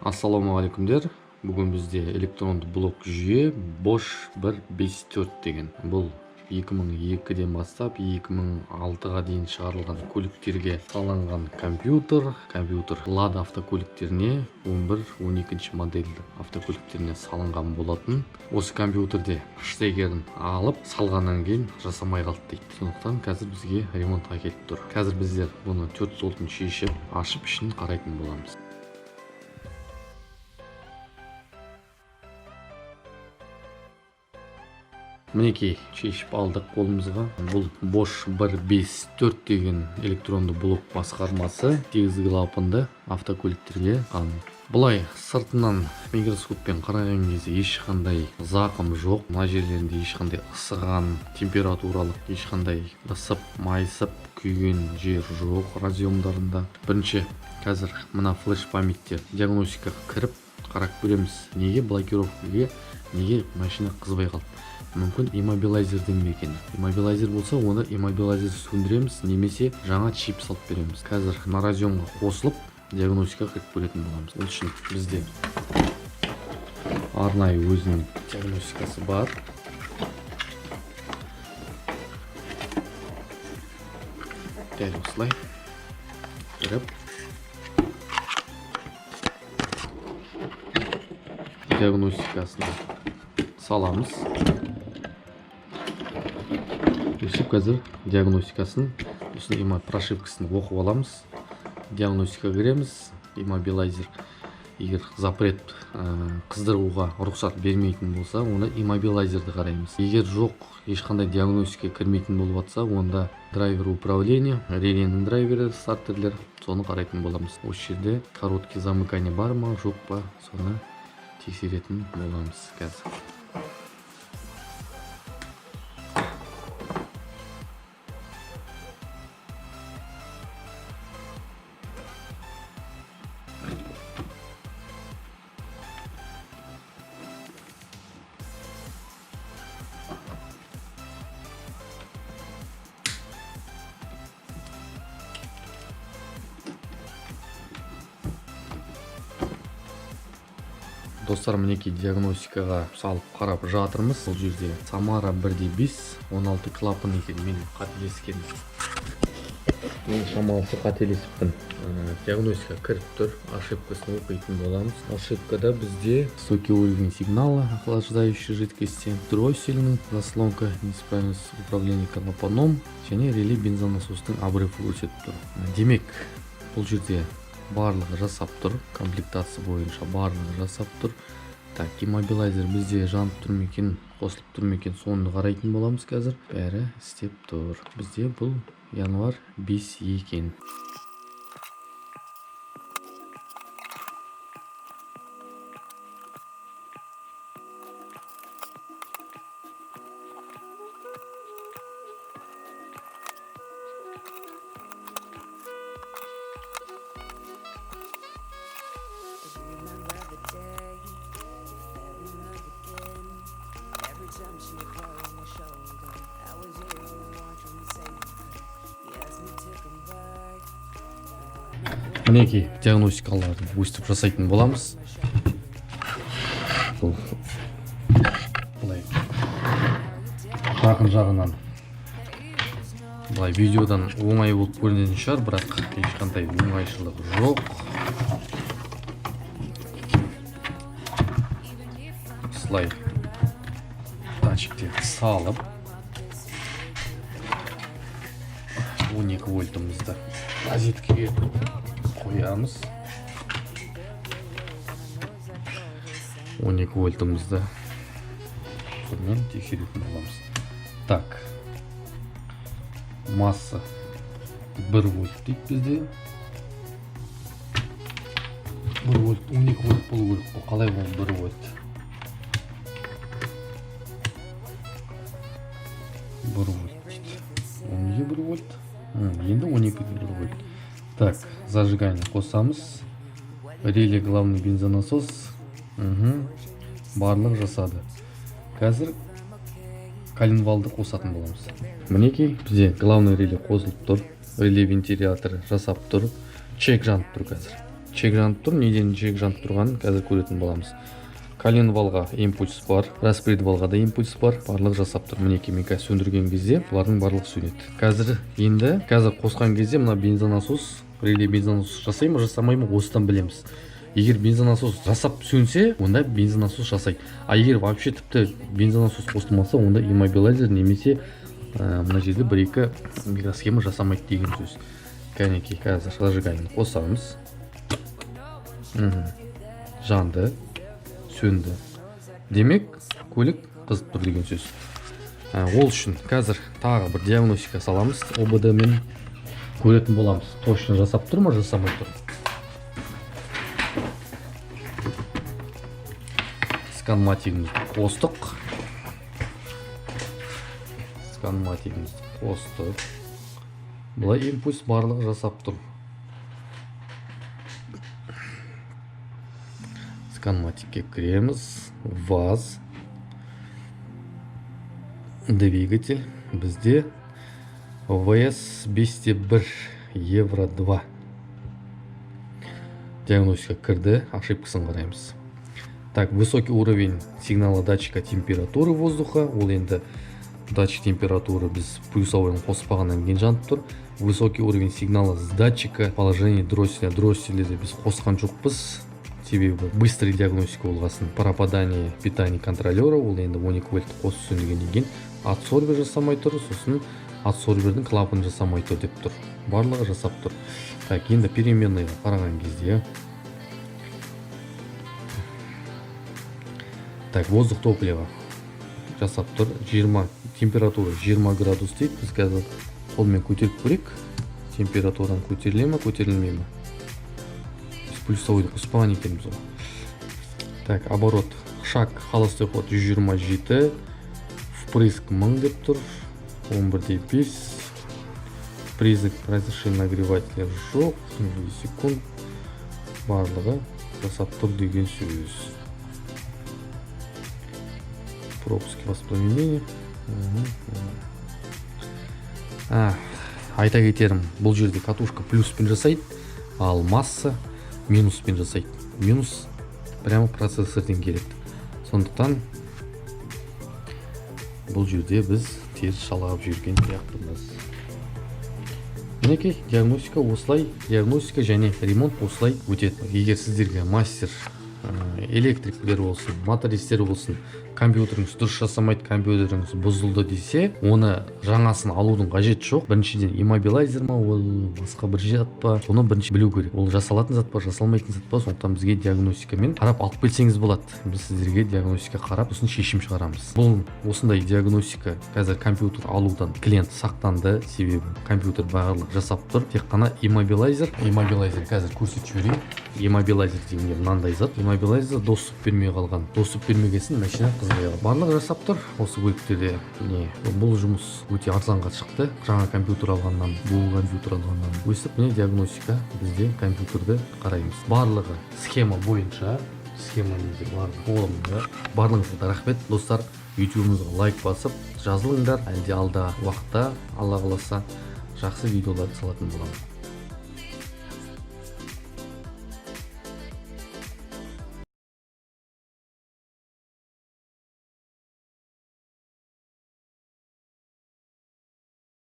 Ассалаумағалейкумдер! Бүгін бізде электронды блок жүйе Bosch 154 деген. Бұл 2002-ден бастап 2006-ға дейін шығарылған көліктерге салынған компьютер. Компьютер Лада автокөліктеріне, 11-12 модельді автокөліктеріне салынған болатын. Осы компьютерде штекерін алып салғаннан кейін жасамай қалды дейді. Сондықтан қазір бізге ремонтқа келіп тұр. Қазір біздер бұны төрт болтын шешіп, ашып, ішін қарайтын боламыз. Мінекей, шешіп алдық қолымызға. Бұл Bosch 154 деген электронды блок басқармасы, 8 клапанды автокөліктерге қан. Былай сыртынан микроскоппен қараған кезде ешқандай зақым жоқ. Мына жерлерінде ешқандай ысыған, температуралық ешқандай ысып, майысып күйген жер жоқ разъемдарында. Бірінші қазір мына флеш памятьте диагностикаға кіріп қарап көреміз, неге блокировкаге, неге машина қызбай қалды. Мүмкін, иммобилайзерден бе екен? Иммобилайзер болса, онда иммобилайзер сөндіреміз немесе жаңа чип салып береміз. Қазір мына разъемға қосылып, диагностикаға кіріп көретін боламыз. Ол үшін бізде арнайы өзінің диагностикасы бар. Дәл осылай кіріп, диагностикасына саламыз. Өстіп қазір диагностикасын, осындай прошивкасын оқып аламыз, диагностикаға кіреміз. Иммобилайзер егер запрет, қыздыруға рұқсат бермейтін болса, онда иммобилайзерді қараймыз. Егер жоқ, ешқандай диагностика кірмейтін болып жатса, онда драйвер управления, реленің драйвері, стартерлер, соны қарайтын боламыз. Осы жерде короткий замыкание бар ма, жоқ па, соны тексеретін боламыз қазір. Достар, мінекей, диагностикаға салып қарап жатырмыз. Бұл жерде Самара 1 де 5, 16 клапан екен. Мен қателескен, мен шамалысы қателесіппін. Диагностика кіріп тұр, ошибкасын оқитын боламыз. Ошибкада бізде высокий уровень сигнала охлаждающей жидкости, дроссельный заслонка, неисправность управления клапаном және реле бензонасостың обрывы көрсетіп тұр. Демек, бұл жерде барлығы жасап тұр, комплектация бойынша барлығы жасап тұр. Так, иммобилайзер бізде жанып тұр ма екен, қосылып тұр ма екен, соны қарайтын боламыз қазір. Бәрі істеп тұр бізде. Бұл январь 5 екен. Remember the day you fell in love again. Every time she would cry on my shoulder, I was the only one trying to save her. He asked me to come back. Мінекей, диагностикаларын өстіп жасайтын боламыз. Бұл былай жақын жағынан, былай видеодан оңай болып көрінетін шығар, бірақ ешқандай оңайшылық жоқ. Осылай датчиктерді салып, 12 вольтымызды розеткеге қоямыз. 12 вольтымызды сонымен тексеретін боламыз. Так, масса 1 вольт дейді бізде. 1 вольт, 12 вольт болу керек қой, қалай ол 1 вольт? 1 вольт дейді. Ол неге 1 вольт? Енді 12 1 вольт. Так, зажигание қосамыз. Реле главный бензонасос. Барлық жасады. Қазір Коленвалды қосатын боламыз. Мінекей, бізде главный реле қосылып тұр, реле вентиляторы жасап тұр, чек жанып тұр қазір. Чек жанып тұр, неден чек жанып тұрғанын қазір көретін боламыз. Коленвалға импульс бар, распредвалға да импульс бар, барлығы жасап тұр. Мінекей, мен қазір сөндірген кезде бұлардың барлығы сөнеді. Қазір енді, қазір қосқан кезде мына бензонасос, реле бензонасос жасай ма, жасамай ма, осыдан білеміз. Егер бензонасос жасап сөнсе, онда бензонасос жасайды. А егер вообще тіпті бензонасос қосылмаса, онда иммобилайзер немесе мына жерде бір-екі микросхема жасамайды деген сөз. Кәнекей, қазір зажигание қосамыз. Жанды, сөнді. Демек, көлік қызып тұр деген сөз. Ол үшін қазір тағы бір диагностика саламыз. ОБД мен көретін боламыз. Точно жасап тұр ма, жасамай тұр. Сканматигімізді қостық. Сканматигімізді қостық. Былай импульс барлығы жасап тұр. Сканматикке кіреміз. ВАЗ. Двигатель бізде ВС 5.1 Евро 2. Диагностика кірді, ошибкасын қараймыз. Так, высокий уровень сигнала датчика температуры воздуха. Ол енді датчик температуры біз плюсовойын қоспағаннан кейін жанып тұр. Высокий уровень сигнала с датчика положение дросселя. Дросселді де біз қосқан жоқпыз. Себебі быстрый диагностика болғасын. Пропадание питания контроллера, ол енді 12 вольт қосып сөндіргеннен кейін адсорбер жасамай тұр, сосын адсорбердің клапанын жасамай тұр деп тұр. Барлығы жасап тұр. Так, енді переменныйға қараған кезде. Так, воздух топлива жасап тұр. 20, температура 20 градус дейді. Біз қазір қолмен көтеріп көрейік. Температурадан көтеріле ме, көтерілмей ме? Біз плюсовойды қоспаған екенбіз ғой. Так, оборот, шаг, холостой ход 127, впрыск 1000 деп тұр, 11,5. Признак разрешения нагревателя жоқ, секунд, барлығы жасап тұр деген сөз. Пропуски воспламенения. Айта кетерім, бұл жерде катушка плюспен жасайды, ал масса минуспен жасайды. Минус прямо процессорден келеді. Сондықтан бұл жерде біз теріс жалғап жүрген сияқтымыз. Мінекей, диагностика осылай, диагностика және ремонт осылай өтеді. Егер сіздерге мастер, электриктер болсын, мотористер болсын, компьютеріңіз дұрыс жасамайды, компьютеріңіз бұзылды десе, оны жаңасын алудың қажеті жоқ. Біріншіден, иммобилайзер ма, ол басқа бір зат па, соны бірінші білу керек. Ол жасалатын зат па, жасалмайтын зат па, сондықтан бізге диагностикамен қарап алып келсеңіз болады. Біз сіздерге диагностика қарап, сосын шешім шығарамыз. Бұл осындай диагностика қазір компьютер алудан клиент сақтанды, себебі компьютер барлық жасап тұр. Тек қана иммобилайзер, иммобилайзер қазір көрсетіп жіберейін. Иммобилайзер дегенге мынандай зат. Иммобилайзер доступ бермей қалған. Доступ бермегесін машина қызбай қалды. Барлығы жасап тұр. Осы көліктерде не, бұл жұмыс өте арзанға шықты. Жаңа компьютер алғаннан, бұл компьютер алғаннан. Өстіп міне диагностика бізде компьютерді қараймыз. Барлығы схема бойынша, схема менде барлығы қолымда. Барлығыңызға да рахмет, достар. YouTube-ымызға лайк басып жазылыңдар. Әлде алда уақытта, Алла қаласа, жақсы видеоларды салатын боламын.